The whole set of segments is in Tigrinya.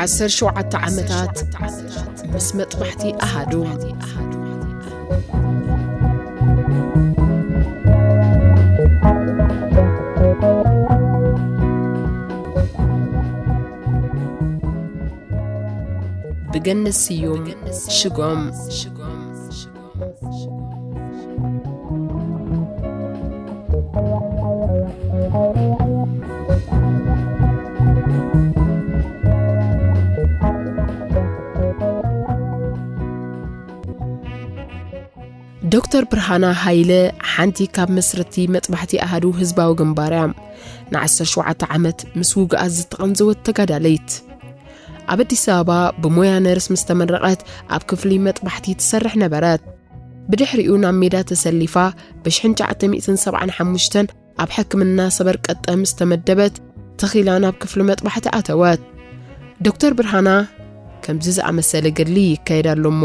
ዓሰርተ ሸውዓተ ዓመታት ምስ መጥባሕቲ ኣሃዱ። ብገነት ስዩም ሽጎም። ዶክተር ብርሃና ሃይለ ሓንቲ ካብ መስረቲ መጥባሕቲ ኣሃዱ ህዝባዊ ግንባር እያ። ንዓሰርተ ሸውዓተ ዓመት ምስ ውግኣት ዝተቐንዘወት ተጋዳለይት። ኣብ ኣዲስ ኣበባ ብሞያ ነርስ ምስ ተመረቐት ኣብ ክፍሊ መጥባሕቲ ትሰርሕ ነበረት። ብድሕሪኡ ናብ ሜዳ ተሰሊፋ ብሽሕን ትሽዓተ ሚእትን ሰብዓን ሓሙሽተን ኣብ ሕክምና ሰበር ቀጠ ምስ ተመደበት ተኺላ ናብ ክፍሊ መጥባሕቲ ኣተወት። ዶክተር ብርሃና ከምዚ ዝኣመሰለ ገድሊ ይካየድ ኣሎ እሞ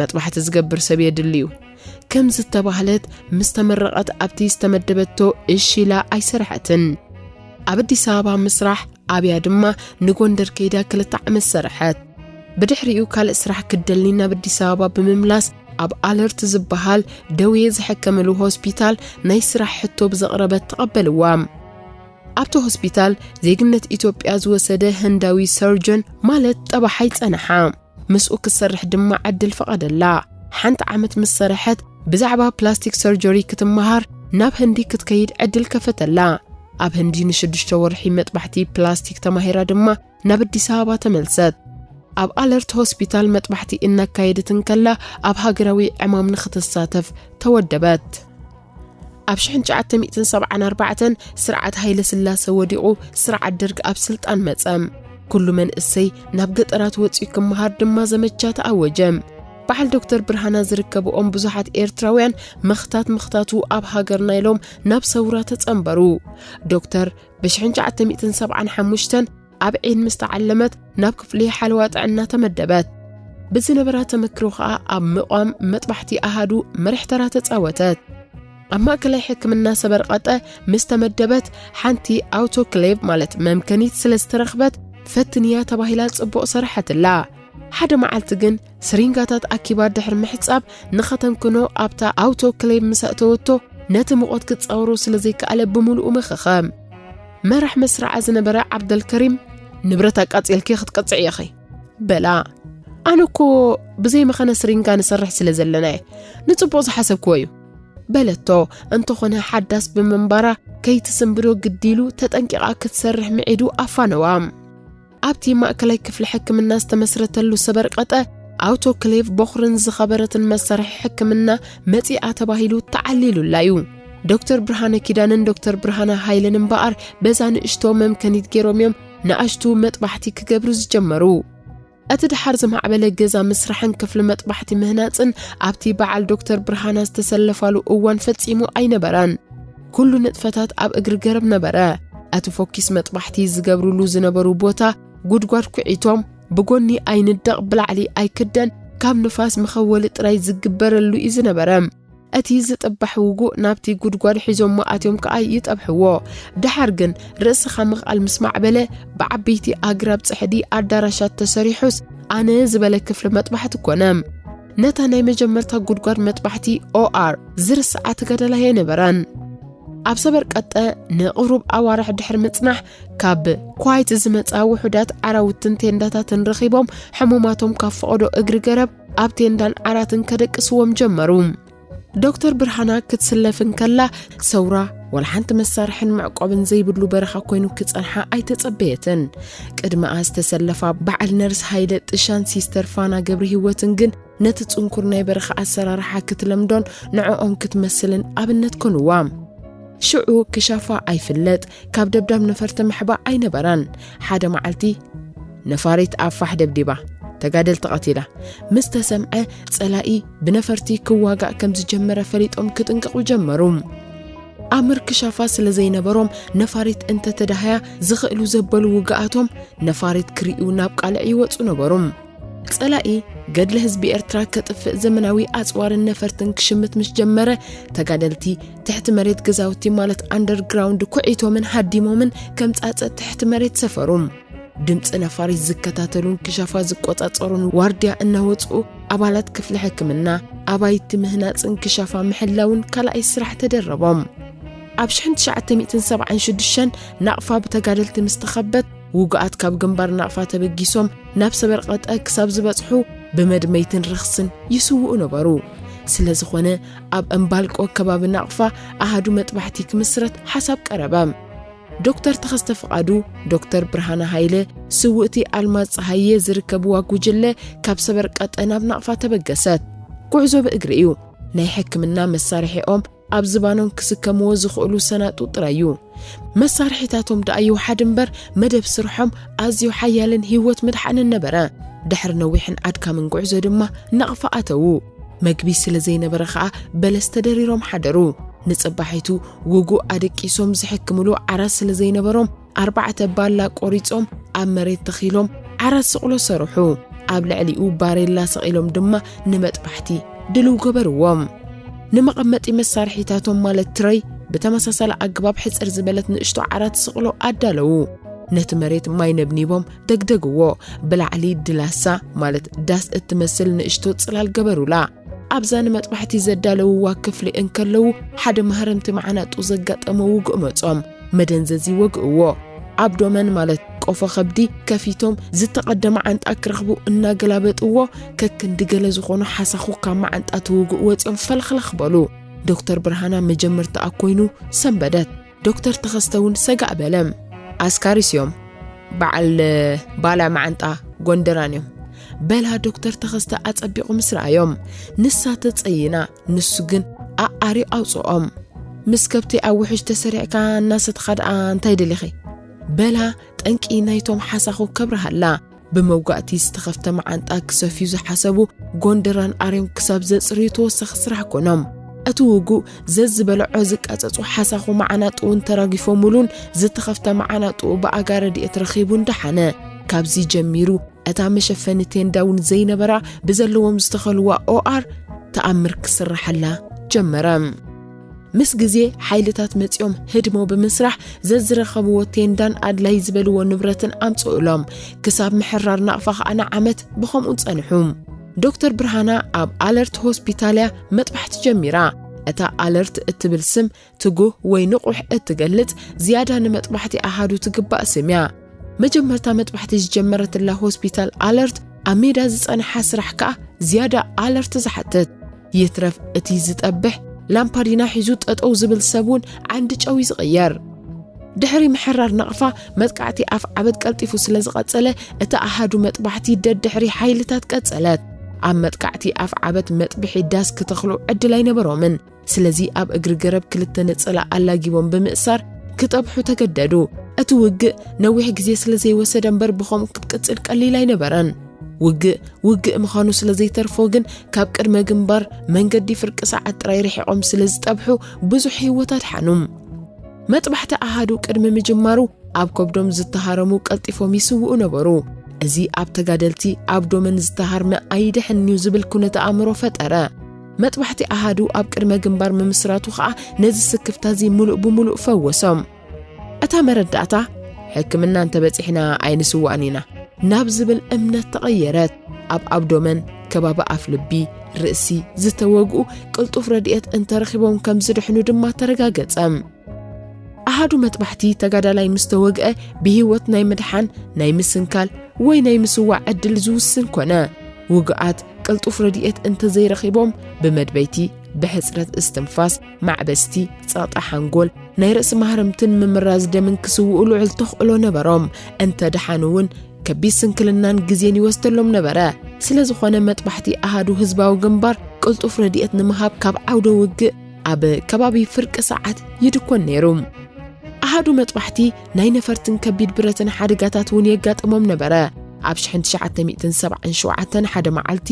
መጥባሕቲ ዝገብር ሰብ የድልዩ ከም ዝተባህለት ምስ ተመረቐት ኣብቲ ዝተመደበቶ እሺ ኢላ ኣይሰርሐትን። ኣብ ኣዲስ ኣበባ ምስራሕ ኣብያ ድማ ንጎንደር ከይዳ ክልተ ዓመት ሰርሐት። ብድሕሪኡ ካልእ ስራሕ ክደልኒ ናብ ኣዲስ ኣበባ ብምምላስ ኣብ ኣለርት ዝበሃል ደውየ ዝሕከመሉ ሆስፒታል ናይ ስራሕ ሕቶ ብዘቕረበት ተቐበልዋ። ኣብቲ ሆስፒታል ዜግነት ኢትዮጵያ ዝወሰደ ህንዳዊ ሰርጀን ማለት ጠባሓይ ጸንሓ። ምስኡ ክትሰርሕ ድማ ዕድል ፈቐደላ። ሓንቲ ዓመት ምስ ሰርሐት ብዛዕባ ፕላስቲክ ሰርጀሪ ክትመሃር ናብ ህንዲ ክትከይድ ዕድል ከፈተላ። ኣብ ህንዲ ንሽዱሽተ ወርሒ መጥባሕቲ ፕላስቲክ ተማሂራ ድማ ናብ ኣዲስ ኣበባ ተመልሰት። ኣብ ኣለርት ሆስፒታል መጥባሕቲ እናካየደት እንከላ ኣብ ሃገራዊ ዕማም ንኽትሳተፍ ተወደበት። ኣብ ሽሕን ትሽዓተ ሚእትን ሰብዓን ኣርባዕተን ስርዓት ሃይለ ስላሰ ወዲቑ ስርዓት ደርግ ኣብ ስልጣን መጸ። ኩሉ መንእሰይ ናብ ገጠራት ወጺኡ ክመሃር ድማ ዘመቻ ተኣወጀ። በዓል ዶክተር ብርሃና ዝርከብኦም ብዙሓት ኤርትራውያን ምኽታት ምኽታቱ ኣብ ሃገርና ኢሎም ናብ ሰውራ ተጸንበሩ። ዶክተር ብሽሕን ትሽዓተ ሚእትን ሰብዓን ሓሙሽተን ኣብ ዒን ምስ ተዓለመት ናብ ክፍሊ ሓለዋ ጥዕና ተመደበት። ብዝነበራ ተመክሮ ኸኣ ኣብ ምቋም መጥባሕቲ ኣሃዱ መሪሕ ተራ ተጻወተት። ኣብ ማእከላይ ሕክምና ሰበር ቀጠ ምስ ተመደበት ሓንቲ ኣውቶክሌቭ ማለት መምከኒት ስለ ዝተረኽበት ፈትንያ ተባሂላ ጽቡቕ ሰረሐትላ። ሓደ መዓልቲ ግን ስሪንጋታት ኣኪባ ድሕሪ ምሕጻብ ንኸተምክኖ ኣብታ ኣውቶክሌቭ ምስ ኣእተወቶ ነቲ ሙቐት ክጻወሮ ስለ ዘይከኣለ ብምሉኡ መኸኸ። መራሕ መስርዓ ዝነበረ ዓብደልከሪም "ንብረት ኣቃጺልኪ ክትቀጽዒ ኢኺ" በላ። "ኣነ እኮ ብዘይ መኸነ ስሪንጋ ንሰርሕ ስለ ዘለና እየ። ንጽቡቕ ዝሓሰብክዎ እዩ" በለቶ። እንተኾነ ሓዳስ ብምንባራ ከይትስንብዶ ግዲሉ ተጠንቂቓ ክትሰርሕ ምዒዱ ኣፋነዋ። ኣብቲ ማእከላይ ክፍሊ ሕክምና ዝተመስረተሉ ሰበር ቀጠ ኣውቶክሌቭ ቦኽርን ዝኸበረትን መሳርሒ ሕክምና መጺኣ ተባሂሉ ተዓሊሉላ እዩ። ዶክተር ብርሃነ ኪዳንን ዶክተር ብርሃነ ሃይለን እምበኣር በዛ ንእሽቶ መምከኒት ገይሮም እዮም ንኣሽቱ መጥባሕቲ ክገብሩ ዝጀመሩ። እቲ ደሓር ዝማዕበለ ገዛ ምስራሕን ክፍሊ መጥባሕቲ ምህናጽን ኣብቲ በዓል ዶክተር ብርሃና ዝተሰለፋሉ እዋን ፈጺሙ ኣይነበረን። ኩሉ ንጥፈታት ኣብ እግሪ ገረብ ነበረ። እቲ ፎኪስ መጥባሕቲ ዝገብሩሉ ዝነበሩ ቦታ ጉድጓድ ኩዒቶም፣ ብጎኒ ኣይንደቕ ብላዕሊ ኣይክደን፣ ካብ ንፋስ መኸወሊ ጥራይ ዝግበረሉ እዩ ዝነበረ። እቲ ዝጥባሕ ውጉእ ናብቲ ጉድጓድ ሒዞሞ ኣትዮም ከኣ ይጠብሕዎ። ደሓር ግን ርእስኻ ምኽኣል ምስ ማዕበለ ብዓበይቲ ኣግራብ ጽሕዲ ኣዳራሻት ተሰሪሑስ ኣነ ዝበለ ክፍሊ መጥባሕቲ ኮነ። ነታ ናይ መጀመርታ ጉድጓድ መጥባሕቲ ኦኣር ዝርስዓ ተጋዳላይ ኣይነበራን። ኣብ ሰበር ቀጠ ንቕሩብ ኣዋርሕ ድሕሪ ምጽናሕ ካብ ኳይት ዝመጻ ውሑዳት ዓራውትን ቴንዳታትን ረኺቦም ሕሙማቶም ካብ ፈቐዶ እግሪ ገረብ ኣብ ቴንዳን ዓራትን ከደቅስዎም ጀመሩ። ዶክተር ብርሃና ክትስለፍ እንከላ ሰውራ ዋላ ሓንቲ መሳርሕን መዕቆብን ዘይብሉ በረኻ ኮይኑ ክጸንሓ ኣይተጸበየትን። ቅድመኣ ዝተሰለፋ በዓል ነርስ ሃይለ ጥሻን ሲስተር ፋና ገብረ ህይወትን ግን ነቲ ጽንኩር ናይ በረኻ ኣሰራርሓ ክትለምዶን ንዕኦም ክትመስልን ኣብነት ኮንዋ። ሽዑ ክሻፋ ኣይፍለጥ፣ ካብ ደብዳብ ነፈርቲ ምሕባእ ኣይነበራን። ሓደ መዓልቲ ነፋሪት ኣብ ፋሕ ደብዲባ፣ ተጋደልቲ ቀቲላ ምስ ተሰምዐ፣ ጸላኢ ብነፈርቲ ክዋጋእ ከም ዝጀመረ ፈሊጦም ክጥንቀቑ ጀመሩ። ኣምር ክሻፋ ስለ ዘይነበሮም፣ ነፋሪት እንተ ተዳህያ ዝኽእሉ ዘበሉ ውግኣቶም ነፋሪት ክርእዩ ናብ ቃልዕ ይወጹ ነበሩ። ጸላኢ ገድሊ ህዝቢ ኤርትራ ከጥፍእ ዘመናዊ ኣጽዋርን ነፈርትን ክሽምት ምስ ጀመረ፣ ተጋደልቲ ትሕቲ መሬት ገዛውቲ ማለት ኣንደርግራውንድ ኩዒቶምን ሃዲሞምን ከም ጻጸ ትሕቲ መሬት ሰፈሩ። ድምፂ ነፋሪት ዝከታተሉን ክሻፋ ዝቆፃፀሩን ዋርድያ እናወፅኡ ኣባላት ክፍሊ ሕክምና ኣባይቲ ምህናፅን ክሻፋ ምሕላውን ካልኣይ ስራሕ ተደረቦም። ኣብ ሽሕን ትሽዓተ ሚእትን ሰብዓን ሽዱሽተን ናቕፋ ብተጋደልቲ ምስ ተኸበት፣ ውጉኣት ካብ ግንባር ናቕፋ ተበጊሶም ናብ ሰበርቀጠ ክሳብ ዝበጽሑ ብመድመይትን ረኽስን ይስውኡ ነበሩ። ስለ ዝኾነ ኣብ እምባልቆ ከባቢ ናቕፋ ኣሃዱ መጥባሕቲ ክምስረት ሓሳብ ቀረበ። ዶክተር ተኸስተ ፍቓዱ፣ ዶክተር ብርሃነ ሃይለ፣ ስውእቲ ኣልማዝ ጸሃየ ዝርከብዋ ጉጅለ ካብ ሰበርቀጠ ናብ ናቕፋ ተበገሰት። ጉዕዞ ብእግሪ እዩ። ናይ ሕክምና መሳርሒኦም ኣብ ዝባኖም ክስከምዎ ዝኽእሉ ሰናጡ ጥራይ እዩ። መሳርሒታቶም ደኣ ይውሓድ እምበር መደብ ስርሖም ኣዝዩ ሓያልን ህይወት ምድሓንን ነበረ። ድሕሪ ነዊሕን ኣድካምን ጉዕዞ ድማ ናቕፋ ኣተዉ። መግቢ ስለ ዘይነበረ ኸኣ በለስ ተደሪሮም ሓደሩ። ንጽባሒቱ ውጉእ ኣደቂሶም ዝሕክምሉ ዓራት ስለ ዘይነበሮም ኣርባዕተ ባላ ቆሪጾም ኣብ መሬት ተኺሎም ዓራት ስቕሎ ሰርሑ። ኣብ ልዕሊኡ ባሬላ ሰቒሎም ድማ ንመጥባሕቲ ድልው ገበርዎም። ንመቐመጢ መሳርሒታቶም ማለት ትረይ ብተመሳሳሊ ኣገባብ ሕጽር ዝበለት ንእሽቶ ዓራት ስቕሎ ኣዳለዉ። ነቲ መሬት ማይ ነብኒቦም ደግደግዎ። ብላዕሊ ድላሳ ማለት ዳስ እትመስል ንእሽቶ ጽላል ገበሩላ። ኣብዛ ንመጥባሕቲ ዘዳለውዋ ክፍሊ እንከለዉ ሓደ ማህረምቲ መዓናጡ ዘጋጠሞ ውግእ መጾም። መደንዘዚ ወግእዎ። ኣብዶመን ማለት ቆፎ ከብዲ ከፊቶም ዝተቐደመ ዓንጣ ክረኽቡ እናገላበጥዎ ከክንዲ ገለ ዝኾኑ ሓሳኹ ካብ መዓንጣ ትውግእ ወጺኦም ፈልኽለኽ በሉ። ዶክተር ብርሃና መጀመርታኣ ኮይኑ ሰንበደት። ዶክተር ተኸስተ እውን ሰጋእ በለ። ኣስካሪስ እዮም። በዓል ባላ መዓንጣ ጎንደራን እዮም። በላ ዶክተር ተኸስተ ኣጸቢቑ ምስ ረኣዮም። ንሳ ተጸይና፣ ንሱ ግን ኣኣርዩ ኣውጽኦም። ምስ ከብቲ ኣብ ውሕጅ ተሰሪዕካ እናሰትኻ ደኣ እንታይ ደሊኺ? በላ ጠንቂ ናይቶም ሓሳኹ ከብርሃላ። ብመውጋእቲ ዝተኸፍተ መዓንጣ ክሰፍዩ ዝሓሰቡ ጎንደራን ኣርዮም ክሳብ ዘጽርዩ ተወሳኺ ስራሕ ኮኖም። እቲ ውጉእ ዘዝበልዖ ዝቃጸጹ ሓሳኹ መዓናጥኡን ተራጊፎምሉን ዝተኸፍተ መዓናጥኡ ብኣጋ ረድኤት ረኺቡን ደሓነ። ካብዚ ጀሚሩ እታ መሸፈኒ ቴንዳ እውን ዘይነበራ ብዘለዎም ዝተኸልዋ ኦኣር ተኣምር ክስራሓላ ጀመረ። ምስ ግዜ ሓይልታት መጺኦም ህድሞ ብምስራሕ ዘዝረኸብዎ ቴንዳን ኣድላይ ዝበልዎ ንብረትን ኣምጽኡሎም። ክሳብ ምሕራር ናቕፋ ኸኣ ንዓመት ብኸምኡ ጸንሑ። ዶክተር ብርሃና ኣብ ኣለርት ሆስፒታልያ መጥባሕቲ ጀሚራ። እታ ኣለርት እትብል ስም ትጉህ ወይ ንቑሕ እትገልጽ ዝያዳ ንመጥባሕቲ ኣሃዱ ትግባእ ስም እያ። መጀመርታ መጥባሕቲ ዝጀመረትላ ሆስፒታል ኣለርት ኣብ ሜዳ ዝጸንሓ ስራሕ ከኣ ዝያዳ ኣለርት ዝሓትት። ይትረፍ እቲ ዝጠብሕ ላምፓዲና ሒዙ ጠጠው ዝብል ሰብ እውን ዓንዲ ጨው እዩ ዝቕየር። ድሕሪ ምሕራር ናቕፋ መጥቃዕቲ ኣፍ ዓበት ቀልጢፉ ስለ ዝቐጸለ እቲ ኣሃዱ መጥባሕቲ ደድሕሪ ሓይልታት ቀጸለት። ኣብ መጥቃዕቲ ኣፍ ዓበት መጥብሒ ዳስ ክተኽሉ ዕድል ኣይነበሮምን። ስለዚ ኣብ እግሪ ገረብ ክልተ ነጸላ ኣላጊቦም ብምእሳር ክጠብሑ ተገደዱ። እቲ ውግእ ነዊሕ ግዜ ስለ ዘይወሰደ እምበር ብኸምኡ ክትቅጽል ቀሊል ኣይነበረን። ውግእ ውግእ ምዃኑ ስለ ዘይተርፎ ግን ካብ ቅድመ ግንባር መንገዲ ፍርቂ ሰዓት ጥራይ ርሒቖም ስለ ዝጠብሑ ብዙሕ ህይወት ኣድሓኑ። መጥባሕቲ ኣሃዱ ቅድሚ ምጅማሩ ኣብ ከብዶም ዝተሃረሙ ቀልጢፎም ይስውኡ ነበሩ። እዚ ኣብ ተጋደልቲ ኣብ ዶመን ዝተሃርመ ኣይድሕንን'ዩ ዝብል ኩነተ ኣእምሮ ፈጠረ። መጥባሕቲ ኣሃዱ ኣብ ቅድመ ግንባር ምምስራቱ ኸኣ ነዚ ስክፍታ እዚ ምሉእ ብምሉእ ፈወሶም። እታ መረዳእታ ሕክምና እንተበጺሕና ኣይንስዋእን ኢና ናብ ዝብል እምነት ተቐየረት። ኣብ ኣብዶመን ከባቢ ኣፍ ልቢ፣ ርእሲ ዝተወግኡ ቅልጡፍ ረድኤት እንተረኺቦም ከም ዝድሕኑ ድማ ተረጋገጸ። ኣሃዱ መጥባሕቲ ተጋዳላይ ምስ ተወግአ ብህይወት ናይ ምድሓን ናይ ምስንካል ወይ ናይ ምስዋዕ ዕድል ዝውስን ኮነ። ውጉኣት ቅልጡፍ ረድኤት እንተዘይረኺቦም ብመድበይቲ፣ ብሕጽረት እስትንፋስ፣ ማዕበስቲ፣ ጸቕጢ ሓንጎል፣ ናይ ርእሲ ማህረምትን ምምራዝ ደምን ክስውኡ ልዑል ተኽእሎ ነበሮም። እንተ ደሓኑ እውን ከቢድ ስንክልናን ግዜን ይወስደሎም ነበረ። ስለ ዝኾነ መጥባሕቲ ኣሃዱ ህዝባዊ ግንባር ቅልጡፍ ረድኤት ንምሃብ ካብ ዓውደ ውግእ ኣብ ከባቢ ፍርቂ ሰዓት ይድኮን ነይሩ። ኣሃዱ መጥባሕቲ ናይ ነፈርትን ከቢድ ብረትን ሓደጋታት እውን የጋጥሞም ነበረ። ኣብ ሽሕን ትሽዓተ ሚእትን ሰብዓን ሸውዓተን ሓደ መዓልቲ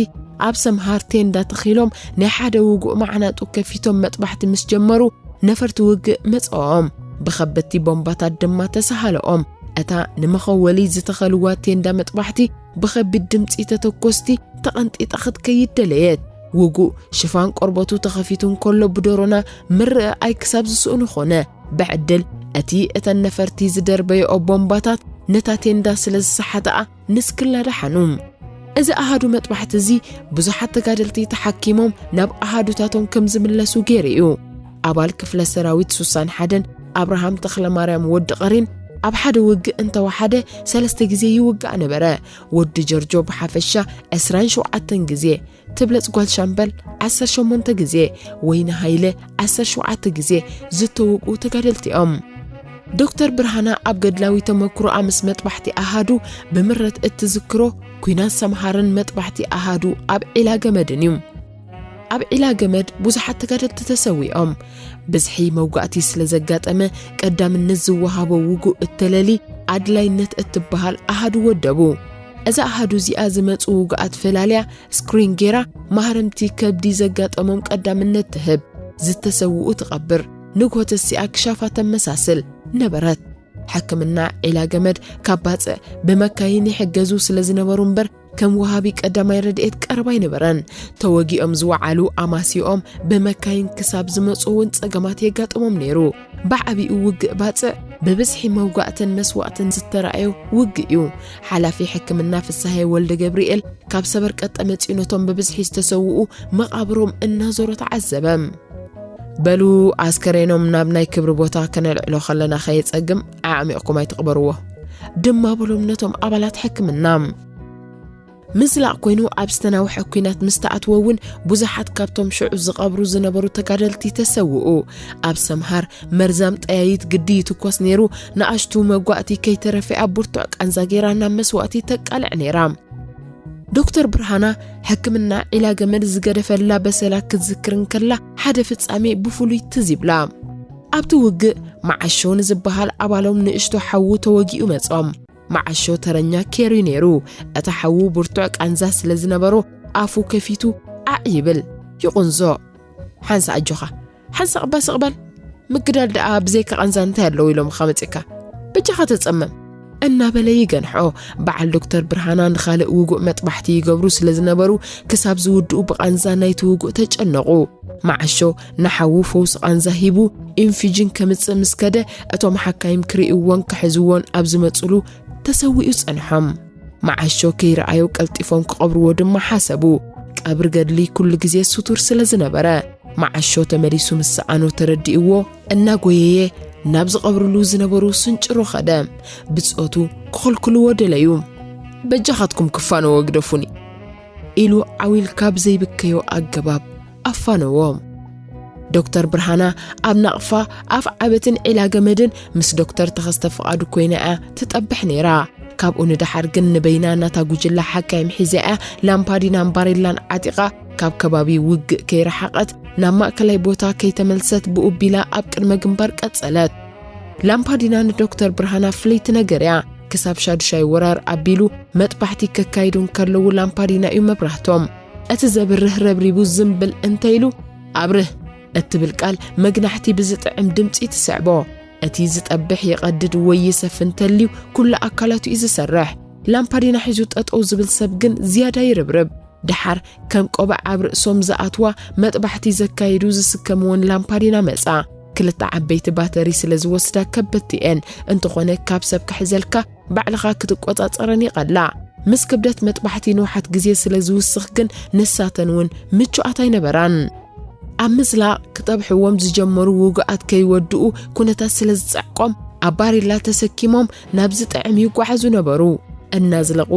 ኣብ ሰምሃር ቴንዳ ተኺሎም ናይ ሓደ ውጉእ መዓናጡ ከፊቶም መጥባሕቲ ምስ ጀመሩ ነፈርቲ ውግእ መጸኦም። ብኸበድቲ ቦምባታት ድማ ተሰሃለኦም። እታ ንመኸወሊ ዝተኸልዋ ቴንዳ መጥባሕቲ ብኸቢድ ድምጺ ተተኮስቲ ተቐንጢጣ ክትከይድ ደለየት። ውጉእ ሽፋን ቆርበቱ ተኸፊቱ እንከሎ ብዶሮና ምርኣይ ክሳብ ዝስእኑ ኾነ። ብዕድል እቲ እተን ነፈርቲ ዝደርበየኦ ቦምባታት ነታ ቴንዳ ስለ ዝሰሓተኣ ንስክላ ደሓኑ። እዚ ኣሃዱ መጥባሕቲ እዚ ብዙሓት ተጋደልቲ ተሓኪሞም ናብ ኣሃዱታቶም ከም ዝምለሱ ገይሩ እዩ። ኣባል ክፍለ ሰራዊት ሱሳን ሓደን ኣብርሃም ተኽለማርያም ወዲ ቐሪን ኣብ ሓደ ውግእ እንተወሓደ ሰለስተ ግዜ ይውጋእ ነበረ። ወዲ ጀርጆ ብሓፈሻ ዕስራን ሸውዓተን ግዜ፣ ትብለጽ ጓል ሻምበል ዓሰርተ ሸሞንተ ግዜ፣ ወይኒ ሃይለ ዓሰርተ ሸውዓተ ግዜ ዝተወግኡ ተጋደልቲ እዮም። ዶክተር ብርሃና ኣብ ገድላዊ ተመክሮኣ ምስ መጥባሕቲ ኣሃዱ ብምረት እትዝክሮ ኲናት ሰምሃርን መጥባሕቲ ኣሃዱ ኣብ ዒላ ገመድን እዩ። ኣብ ዒላ ገመድ ብዙሓት ተጋደልቲ ተሰዊኦም። ብዝሒ መውጋእቲ ስለ ዘጋጠመ ቀዳምነት ዝወሃቦ ውጉእ እተለሊ ኣድላይነት እትበሃል ኣሃዱ ወደቡ። እዛ ኣሃዱ እዚኣ ዝመጹ ውጉኣት ፈላልያ ስክሪን ጌራ ማህረምቲ ከብዲ ዘጋጠሞም ቀዳምነት ትህብ። ዝተሰውኡ ትቐብር። ንግሆ ተሲኣ ክሻፋ ተመሳስል ነበረት። ሕክምና ዒላ ገመድ ካብ ባጽዕ ብመካይን ይሕገዙ ስለ ዝነበሩ እምበር ከም ወሃቢ ቀዳማይ ረድኤት ቀረባ ኣይነበረን። ተወጊኦም ዝወዓሉ ኣማሲኦም ብመካይን ክሳብ ዝመጹ እውን ጸገማት የጋጥሞም ነይሩ። ብዓቢኡ ውግእ ባጽዕ ብብዝሒ መውጋእትን መስዋእትን ዝተራእዮ ውግእ እዩ። ሓላፊ ሕክምና ፍስሃየ ወልደ ገብርኤል ካብ ሰበርቀጠ መጺኡ ነቶም ብብዝሒ ዝተሰውኡ መቓብሮም እናዞረ ተዓዘበ። በሉ ኣስከሬኖም ናብ ናይ ክብሪ ቦታ ከነልዕሎ ከለና ከየጸግም ዓዕሚቕኩም ኣይትቕበርዎ። ድማ በሎም ነቶም ኣባላት ሕክምና። ምዝላቕ ኮይኑ ኣብ ዝተናውሐ ኲናት ምስ ተኣትወ እውን ብዙሓት ካብቶም ሽዑ ዝቐብሩ ዝነበሩ ተጋደልቲ ተሰውኡ። ኣብ ሰምሃር መርዛም ጠያይት ግዲ ይትኮስ ነይሩ። ንኣሽቱ መጓእቲ ከይተረፈ ኣብ ብርቱዕ ቃንዛ ገይራ ናብ መስዋእቲ ተቃልዕ ነይራ። ዶክተር ብርሃና ሕክምና ዒላ ገመድ ዝገደፈላ በሰላ ክትዝክር እንከላ ሓደ ፍጻሜ ብፍሉይ ትዝ ይብላ። ኣብቲ ውግእ መዓሾ ንዝበሃል ኣባሎም ንእሽቶ ሓዉ ተወጊኡ መጾም። መዓሾ ተረኛ ኬሪ ነይሩ። እቲ ሓዉ ብርቱዕ ቃንዛ ስለ ዝነበሮ ኣፉ ከፊቱ ዓዕ ይብል፣ ይቑንዞ። ሓንሳ ኣጆኻ፣ ሓንሳ ቅባ ስቕበል። ምግዳል ደኣ ብዘይካ ቃንዛ እንታይ ኣለዎ ኢሎምኻ መጺእካ? በጃኻ ተጸመም። እናበለ ይገንሖ። በዓል ዶክተር ብርሃና ንኻልእ ውጉእ መጥባሕቲ ይገብሩ ስለ ዝነበሩ ክሳብ ዝውድኡ ብቃንዛ ናይቲ ውጉእ ተጨነቑ። መዓሾ ንሓዉ ፈውሲ ቃንዛ ሂቡ ኢንፊጅን ከምጽእ ምስ ከደ እቶም ሓካይም ክርእይዎን ክሕዝዎን ኣብ ዝመጹሉ ተሰዊኡ ጸንሖም። መዓሾ ከይረኣዮ ቀልጢፎም ክቐብርዎ ድማ ሓሰቡ። ቀብሪ ገድሊ ኩሉ ግዜ ስቱር ስለ ዝነበረ፣ መዓሾ ተመሊሱ ምስ ሰኣኖ ተረዲእዎ፣ እናጎየየ ናብ ዝቐብርሉ ዝነበሩ ስንጭሮ ኸደ። ብጾቱ ክኽልክልዎ ደለዩ። በጃኻትኩም ክፋነዎ ግደፉኒ፣ ኢሉ ዓው ኢልካ ብዘይብከዮ ኣገባብ ኣፋነዎ። ዶክተር ብርሃና ኣብ ናቕፋ ኣፍ ዓበትን ዒላ ገመድን ምስ ዶክተር ተኸስተ ፍቓዱ ኮይና እያ ትጠብሕ ነይራ። ካብኡ ንደሓር ግን ንበይና ናታ ጉጅለ ሓካይም ሒዛ እያ ላምፓዲናን ባሬላን ዓጢቓ ካብ ከባቢ ውግእ ከይረሓቐት ናብ ማእከላይ ቦታ ከይተመልሰት ብኡቢላ ኣብ ቅድመ ግንባር ቀጸለት። ላምፓዲና ንዶክተር ብርሃና ፍለይቲ ነገር እያ። ክሳብ ሻዱሻይ ወራር ኣቢሉ መጥባሕቲ ከካይዱ እንከለዉ ላምፓዲና እዩ መብራህቶም። እቲ ዘብርህ ረብሪቡ ዝምብል እንተ ኢሉ ኣብርህ እትብል ቃል መግናሕቲ ብዝጥዕም ድምጺ ትስዕቦ። እቲ ዝጠብሕ ይቐድድ ወይ ይሰፍን ተልዩ ኩሉ ኣካላቱ እዩ ዝሰርሕ። ላምፓዲና ሒዙ ጠጠው ዝብል ሰብ ግን ዝያዳ ይርብርብ። ደሓር ከም ቆባዕ ኣብ ርእሶም ዝኣትዋ መጥባሕቲ ዘካይዱ ዝስከምወን ላምፓዲና መጻ። ክልተ ዓበይቲ ባተሪ ስለ ዝወስዳ ከበድቲ እየን። እንተኾነ ካብ ሰብ ክሕዘልካ ባዕልኻ ክትቆጻጸረን ይቐላዕ። ምስ ክብደት መጥባሕቲ ንውሓት ግዜ ስለ ዝውስኽ ግን ንሳተን እውን ምቹኣት ኣይነበራን። ኣብ ምዝላቕ ክጠብሕዎም ዝጀመሩ ውጉኣት ከይወድኡ ኩነታት ስለ ዝጸዕቆም ኣብ ባሬላ ተሰኪሞም ናብ ዝጥዕም ይጓዓዙ ነበሩ። እናዝለቑ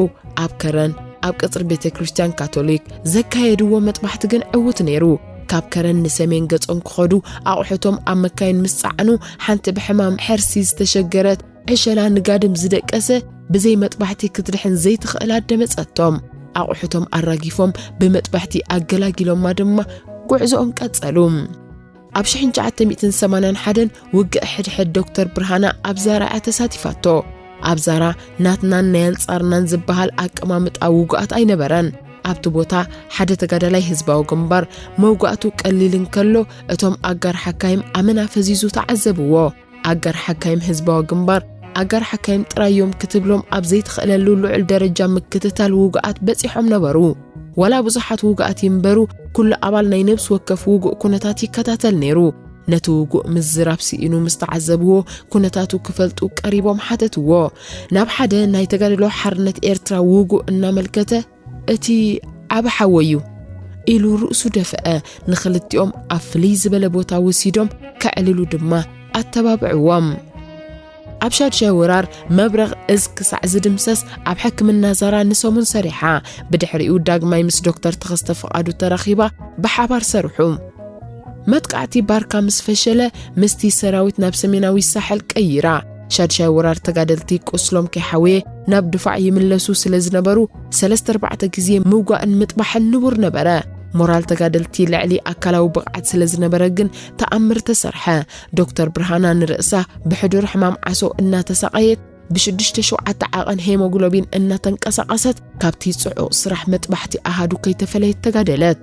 ኣብ ከረን ኣብ ቅጽሪ ቤተ ክርስቲያን ካቶሊክ ዘካየድዎ መጥባሕቲ ግን ዕዉት ነይሩ። ካብ ከረን ንሰሜን ገጾም ክኸዱ ኣቑሑቶም ኣብ መካይን ምስ ጸዓኑ ሓንቲ ብሕማም ሕርሲ ዝተሸገረት ዕሸላ ንጋድም ዝደቀሰ ብዘይ መጥባሕቲ ክትድሕን ዘይትኽእል ኣደ መጸቶም። ኣቑሑቶም ኣራጊፎም ብመጥባሕቲ ኣገላጊሎማ ድማ ጉዕዞኦም ቀጸሉ። ኣብ ሽሕን ትሽዓተ ሚእትን ሰማንያን ሓደን ውግእ ሕድሕድ ዶክተር ብርሃና ኣብ ዛራ እያ ተሳቲፋቶ። ኣብ ዛራ ናትናን ናይ ኣንጻርናን ዝበሃል ኣቀማምጣ ውጉኣት ኣይነበረን። ኣብቲ ቦታ ሓደ ተጋዳላይ ህዝባዊ ግንባር መውጋእቱ ቀሊል እንከሎ እቶም ኣጋር ሓካይም ኣመና ፈዚዙ ተዓዘብዎ። ኣጋር ሓካይም ህዝባዊ ግንባር ኣጋር ሓካይም ጥራይ እዮም ክትብሎም ኣብ ዘይትኽእለሉ ልዑል ደረጃ ምክትታል ውጉኣት በጺሖም ነበሩ። ዋላ ብዙሓት ውጉኣት ይንበሩ ኩሉ ኣባል ናይ ነብሲ ወከፍ ውጉእ ኩነታት ይከታተል ነይሩ። ነቲ ውጉእ ምዝራብ ስኢኑ ምስ ተዓዘብዎ፣ ኩነታቱ ክፈልጡ ቀሪቦም ሓተትዎ። ናብ ሓደ ናይ ተጋድሎ ሓርነት ኤርትራ ውጉእ እናመልከተ፣ "እቲ ዓቢ ሓወይ እዩ" ኢሉ ርእሱ ደፍአ። ንኽልቲኦም ኣብ ፍልይ ዝበለ ቦታ ወሲዶም ከዕልሉ ድማ ኣተባብዕዎም። ኣብ ሻድሻይ ወራር መብረቕ እዝ ክሳዕ ዝድምሰስ ኣብ ሕክምና ዛራ ንሰሙን ሰሪሓ። ብድሕሪኡ ዳግማይ ምስ ዶክተር ተኸስተ ፍቓዱ ተራኺባ ብሓባር ሰርሑ። መጥቃዕቲ ባርካ ምስ ፈሸለ፣ ምስቲ ሰራዊት ናብ ሰሜናዊ ሳሕል ቀይራ። ሻድሻይ ወራር ተጋደልቲ ቁስሎም ከይሓወየ ናብ ድፋዕ ይምለሱ ስለ ዝነበሩ፣ ሰለስተ ኣርባዕተ ግዜ ምውጋእን ምጥባሕን ንቡር ነበረ። ሞራል ተጋደልቲ ልዕሊ ኣካላዊ ብቕዓት ስለ ዝነበረ ግን ተኣምር ተሰርሐ። ዶክተር ብርሃና ንርእሳ ብሕዱር ሕማም ዓሶ እናተሳቐየት፣ ብሽዱሽተ ሸውዓተ ዓቐን ሄሞግሎቢን እናተንቀሳቐሰት፣ ካብቲ ጽዑቕ ስራሕ መጥባሕቲ ኣሃዱ ከይተፈለየት ተጋደለት።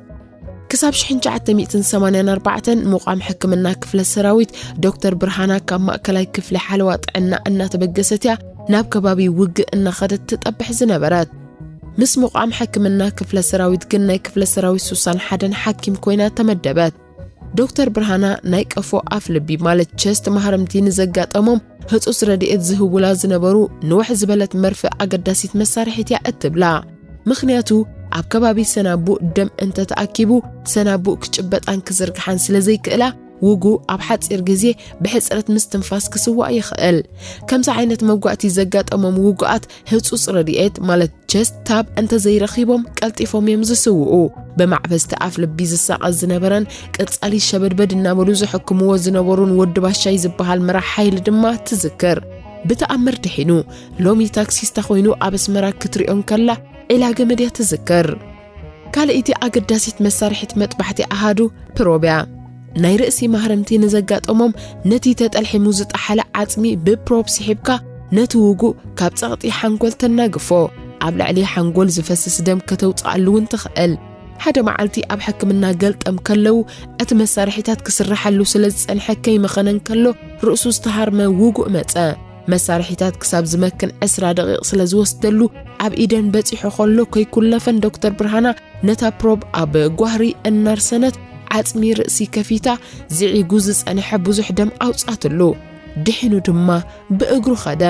ክሳብ ሽሕን ትሽዓተ ሚእትን ሰማንያን ኣርባዕተን፣ ምቋም ሕክምና ክፍለ ሰራዊት፣ ዶክተር ብርሃና ካብ ማእከላይ ክፍሊ ሓለዋ ጥዕና እናተበገሰት እያ ናብ ከባቢ ውግእ እናኸደት ትጠብሕ ዝነበረት። ምስ ምቋም ሕክምና ክፍለ ሰራዊት ግን፣ ናይ ክፍለ ሰራዊት ሱሳን ሓደን ሓኪም ኮይና ተመደበት። ዶክተር ብርሃና ናይ ቀፎ ኣፍ ልቢ፣ ማለት ቸስት፣ ማህረምቲ ንዘጋጠሞም ህጹጽ ረድኤት ዝህቡላ ዝነበሩ ንውሕ ዝበለት መርፍእ ኣገዳሲት መሳርሒት እያ እትብላ። ምኽንያቱ፣ ኣብ ከባቢ ሰናቡእ ደም እንተተኣኪቡ፣ ሰናቡእ ክጭበጣን ክዝርግሓን ስለ ዘይክእላ፣ ውጉእ ኣብ ሓጺር ግዜ ብሕጽረት ምስትንፋስ ክስዋእ ይኽእል። ከምዚ ዓይነት መጓእቲ ዘጋጠሞም ውጉኣት ህጹጽ ረድኤት፣ ማለት ቸስት ታብ፣ እንተዘይረኺቦም ቀልጢፎም እዮም ዝስውኡ። ብማዕበስቲ ኣፍ ልቢ ዝሳቐ ዝነበረን ቀጻሊ ሸበድበድ እናበሉ ዝሕክምዎ ዝነበሩን ወዲ ባሻይ ዝበሃል መራሕ ሓይሊ ድማ ትዝክር። ብተኣምር ድሒኑ፣ ሎሚ ታክሲስታ ኮይኑ ኣብ ኣስመራ ክትሪኦ እንከላ ዒላ ገመድ እያ ትዝክር። ካልኣይቲ ኣገዳሲት መሳርሒት መጥባሕቲ ኣሃዱ ፕሮብ እያ። ናይ ርእሲ ማህረምቲ ንዘጋጠሞም፣ ነቲ ተጠልሒሙ ዝጠሓለ ዓጽሚ ብፕሮብ ስሒብካ፣ ነቲ ውጉእ ካብ ጸቕጢ ሓንጎል ተናግፎ። ኣብ ልዕሊ ሓንጎል ዝፈስስ ደም ከተውጽኣሉ እውን ትኽእል። ሓደ መዓልቲ ኣብ ሕክምና ገልጠም ከለዉ፣ እቲ መሳርሒታት ክስርሓሉ ስለ ዝጸንሐ ከይመኸነ እንከሎ፣ ርእሱ ዝተሃርመ ውጉእ መጸ። መሳርሒታት ክሳብ ዝመክን ዕስራ ደቂቕ ስለ ዝወስደሉ፣ ኣብ ኢደን በጺሑ ከሎ ከይኩለፈን ዶክተር ብርሃና ነታ ፕሮብ ኣብ ጓህሪ እናርሰነት ዓጽሚ ርእሲ ከፊታ ዝዒጉ ዝጸንሐ ብዙሕ ደም ኣውጻትሉ። ድሒኑ ድማ ብእግሩ ኸደ።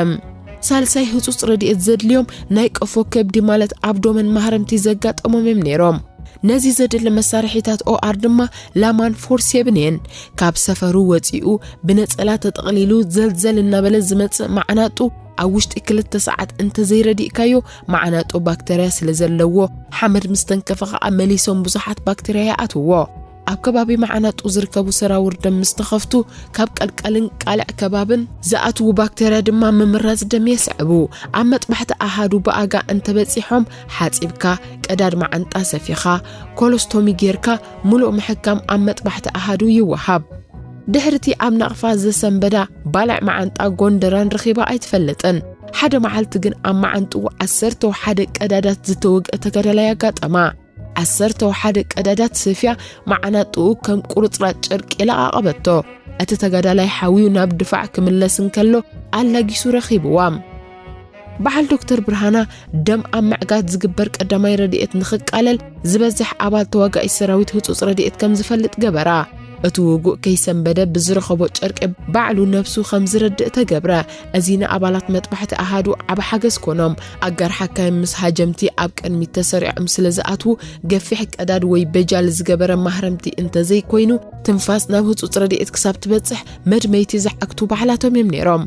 ሳልሳይ ህጹጽ ረድኤት ዘድልዮም ናይ ቀፎ ከብዲ ማለት ኣብዶመን ማህረምቲ ዘጋጠሞም እዮም ነይሮም። ነዚ ዘድሊ መሳርሒታት ኦኣር ድማ ላማን ፎርሴብን እየን። ካብ ሰፈሩ ወጺኡ ብነጸላ ተጠቕሊሉ ዘልዘል እናበለ ዝመጽእ መዓናጡ ኣብ ውሽጢ ክልተ ሰዓት እንተዘይረዲእካዮ፣ መዓናጡ ባክተርያ ስለ ዘለዎ፣ ሓመድ ምስ ተንከፈ ኸኣ መሊሶም ብዙሓት ባክተርያ ይኣትዎ። ኣብ ከባቢ መዓናጡ ዝርከቡ ሰራውር ደም ምስ ተኸፍቱ፣ ካብ ቀልቀልን ቃልዕ ከባብን ዝኣትዉ ባክተርያ ድማ ምምራዝ ደም የስዕቡ። ኣብ መጥባሕቲ ኣሃዱ ብኣጋ እንተበጺሖም፣ ሓጺብካ፣ ቀዳድ መዓንጣ ሰፊኻ፣ ኮሎስቶሚ ጌርካ፣ ምሉእ ምሕካም ኣብ መጥባሕቲ ኣሃዱ ይወሃብ። ድሕርቲ ኣብ ናቕፋ ዘሰንበዳ ባልዕ መዓንጣ ጎንደራን ረኺባ ኣይትፈልጥን። ሓደ መዓልቲ ግን ኣብ መዓንጥኡ ዓሰርተ ሓደ ቀዳዳት ዝተወግአ ተጋዳላይ ኣጋጠማ። ዓሰርተ ሓደ ቀዳዳት ሰፍያ መዓናጥኡ ከም ቁርጽራጽ ጨርቂ ለቓቐበቶ። እቲ ተጋዳላይ ሓውዩ ናብ ድፋዕ ክምለስ እንከሎ ኣላጊሱ ረኺብዋ። በዓል ዶክተር ብርሃና፣ ደም ኣብ ምዕጋት ዝግበር ቀዳማይ ረድኤት ንኽቃለል ዝበዝሕ ኣባል ተዋጋኢ ሰራዊት ህጹጽ ረድኤት ከም ዝፈልጥ ገበራ። እቲ ውጉእ ከይሰንበደ ብዝረኸቦ ጨርቂ ባዕሉ ነብሱ ከም ዝረድእ ተገብረ። እዚ ንኣባላት መጥባሕቲ ኣሃዱ ዓቢ ሓገዝ ኮኖም። ኣጋር ሓካይም ምስ ሃጀምቲ ኣብ ቅድሚት ተሰሪዖም ስለ ዝኣትዉ፣ ገፊሕ ቀዳድ ወይ በጃል ዝገበረ ማህረምቲ እንተዘይኮይኑ፣ ትንፋስ ናብ ህጹጽ ረድኤት ክሳብ ትበጽሕ መድመይቲ ዝዓግቱ ባዕላቶም እዮም ነይሮም።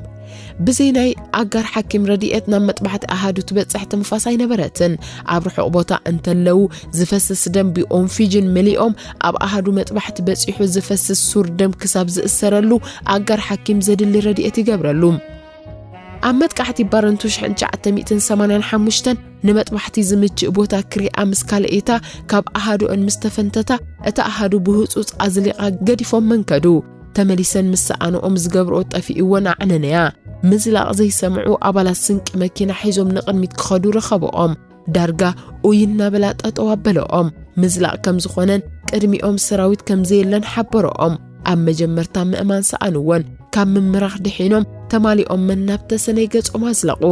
ብዘይ ናይ ኣጋር ሓኪም ረድኤት ናብ መጥባሕቲ ኣሃዱ ትበጽሕ ትንፋስ ኣይነበረትን። ኣብ ርሑቕ ቦታ እንተለዉ ዝፈስስ ደም ብኦንፊጅን መሊኦም ኣብ ኣሃዱ መጥባሕቲ በጺሑ ዝፈስስ ሱር ደም ክሳብ ዝእሰረሉ ኣጋር ሓኪም ዘድሊ ረድኤት ይገብረሉ። ኣብ መጥቃዕቲ ባረንቱ ሽሕን ትሽዓተ ሚእትን ሰማንያን ሓሙሽተን ንመጥባሕቲ ዝምችእ ቦታ ክሪኣ ምስ ካልኤታ ካብ ኣሃዱአን ምስ ተፈንተታ፣ እታ ኣሃዱ ብህጹጽ ኣዝሊቓ ገዲፎም መንከዱ። ተመሊሰን ምስ ሰኣንኦም ዝገብርኦ ጠፊእወን ኣዕነነያ። ምዝላቕ ዘይሰምዑ ኣባላት ስንቂ መኪና ሒዞም ንቕድሚት ክኸዱ ረኸብኦም። ዳርጋ ኡይ እናበላ ጠጠው ኣበለኦም። ምዝላቕ ከም ዝኾነን ቅድሚኦም ሰራዊት ከም ዘየለን ሓበረኦም። ኣብ መጀመርታ ምእማን ሰኣንወን። ካብ ምምራኽ ድሒኖም ተማሊኦም መን ናብ ተሰነይ ገጾም ኣዝለቑ።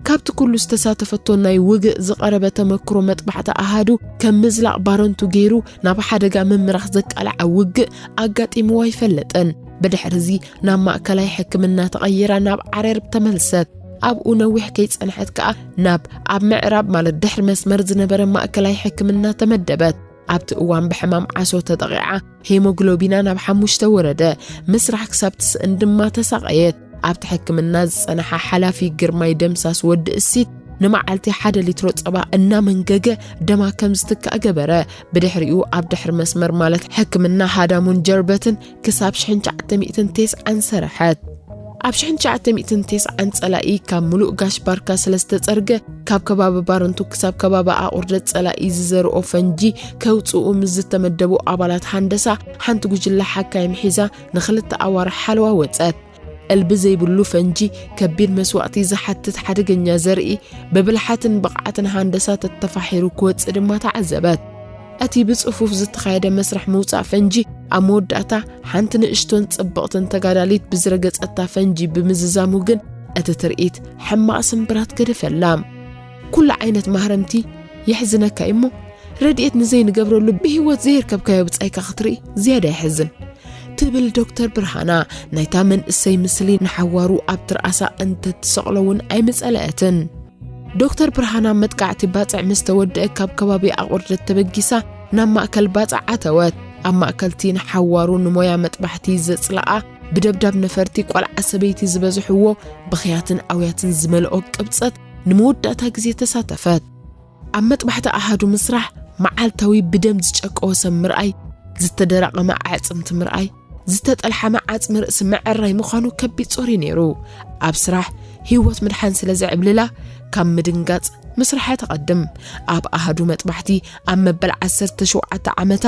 ካብቲ ኩሉ ዝተሳተፈቶ ናይ ውግእ ዝቐረበ ተመክሮ መጥባሕቲ ኣሃዱ ከም ምዝላቕ ባረንቱ ገይሩ ናብ ሓደጋ ምምራሕ ዘቃልዓ ውግእ ኣጋጢምዋ ኣይፈለጠን። ብድሕሪ እዚ ናብ ማእከላይ ሕክምና ተቐይራ ናብ ዓረር ተመልሰት። ኣብኡ ነዊሕ ከይጸንሐት ከኣ ናብ ኣብ ምዕራብ ማለት ድሕሪ መስመር ዝነበረ ማእከላይ ሕክምና ተመደበት። ኣብቲ እዋን ብሕማም ዓሶ ተጠቒዓ ሄሞግሎቢና ናብ ሓሙሽተ ወረደ። ምስራሕ ክሳብ ትስእን ድማ ተሳቐየት። ኣብቲ ሕክምና ዝጸንሓ ሓላፊ ግርማይ ደምሳስ ወዲ እሲት ንመዓልቲ ሓደ ሊትሮ ጸባ እናመንገገ ደማ ከም ዝትካእ ገበረ። ብድሕሪኡ ኣብ ድሕሪ መስመር ማለት ሕክምና ሃዳሙን ጀርበትን ክሳብ ሽሕን ትሽዓተ ሚእትን ተስዓን ሰረሐት። ኣብ ሽሕን ትሽዓተ ሚእትን ተስዓን ጸላኢ ካብ ምሉእ ጋሽ ባርካ ስለ ዝተጸርገ፣ ካብ ከባቢ ባረንቱ ክሳብ ከባቢ ኣቑርደት ጸላኢ ዝዘርኦ ፈንጂ ከውጽኡ ምስ ዝተመደቡ ኣባላት ሃንደሳ ሓንቲ ጉጅለ ሓካይም ሒዛ ንኽልተ ኣዋርሕ ሓለዋ ወጸት። እልቢ ዘይብሉ ፈንጂ ከቢድ መስዋእቲ ዝሓትት ሓደገኛ ዘርኢ ብብልሓትን ብቕዓትን ሃንደሳ ተተፋሒሩ ክወጽእ ድማ ተዓዘበት። እቲ ብጽፉፍ ዝተኻየደ መስርሕ ምውጻእ ፈንጂ ኣብ መወዳእታ ሓንቲ ንእሽቶን ጽብቕትን ተጋዳሊት ብዝረገጸታ ፈንጂ ብምዝዛሙ ግን እቲ ትርኢት ሕማቕ ስምብራት ገደፈላ። ኩሉ ዓይነት ማህረምቲ የሕዝነካ እሞ ረድኤት ንዘይንገብረሉ ብህይወት ዘይርከብካዮ ብጻይካ ክትርኢ ዝያዳ የሕዝን ትብል ዶክተር ብርሃና። ናይታ መንእሰይ ምስሊ ንሓዋሩ ኣብ ትርኣሳ እንተትሰቕሎ እውን ኣይምጸለአትን። ዶክተር ብርሃና መጥቃዕቲ ባጽዕ ምስ ተወደአ ካብ ከባቢ ኣቑርደት ተበጊሳ ናብ ማእከል ባጽዕ ኣተወት። ኣብ ማእከልቲ ንሓዋሩ ንሞያ መጥባሕቲ ዘጽልኣ ብደብዳብ ነፈርቲ ቆልዓ ሰበይቲ ዝበዝሕዎ ብኽያትን ኣውያትን ዝመልኦ ቅብጸት ንምውዳእታ ግዜ ተሳተፈት። ኣብ መጥባሕቲ ኣሃዱ ምስራሕ መዓልታዊ ብደም ዝጨቀወ ሰብ ምርኣይ፣ ዝተደራቐመ ኣዕጽምቲ ምርኣይ፣ ዝተጠልሓመ ዓጽሚ ርእሲ ምዕራይ ምዃኑ ከቢድ ጾር እዩ ነይሩ። ኣብ ስራሕ ህይወት ምድሓን ስለ ዘዕብልላ ካብ ምድንጋጽ ምስራሓ ትቐድም። ኣብ ኣሃዱ መጥባሕቲ ኣብ መበል ዓሰርተ ሸውዓተ ዓመታ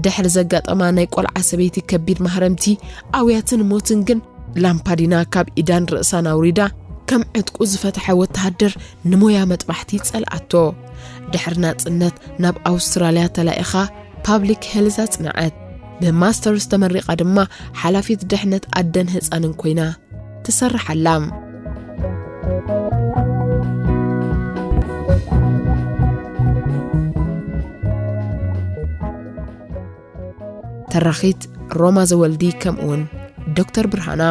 ድሕሪ ዘጋጠማ ናይ ቆልዓ ሰበይቲ ከቢድ ማህረምቲ ኣውያትን ሞትን ግን ላምፓዲና ካብ ኢዳን ርእሳን ኣውሪዳ ከም ዕጥቁ ዝፈትሐ ወተሃደር ንሞያ መጥባሕቲ ጸልኣቶ። ድሕሪ ናጽነት ናብ ኣውስትራልያ ተላኢኻ ፓብሊክ ሄልዝ ኣጽንዐት። ብማስተርስ ተመሪቓ ድማ ሓላፊት ድሕነት ኣደን ህጻንን ኮይና ትሰርሕ ኣላ። ተራኺት ሮማ ዘወልዲ ከምኡውን ዶክተር ብርሃና።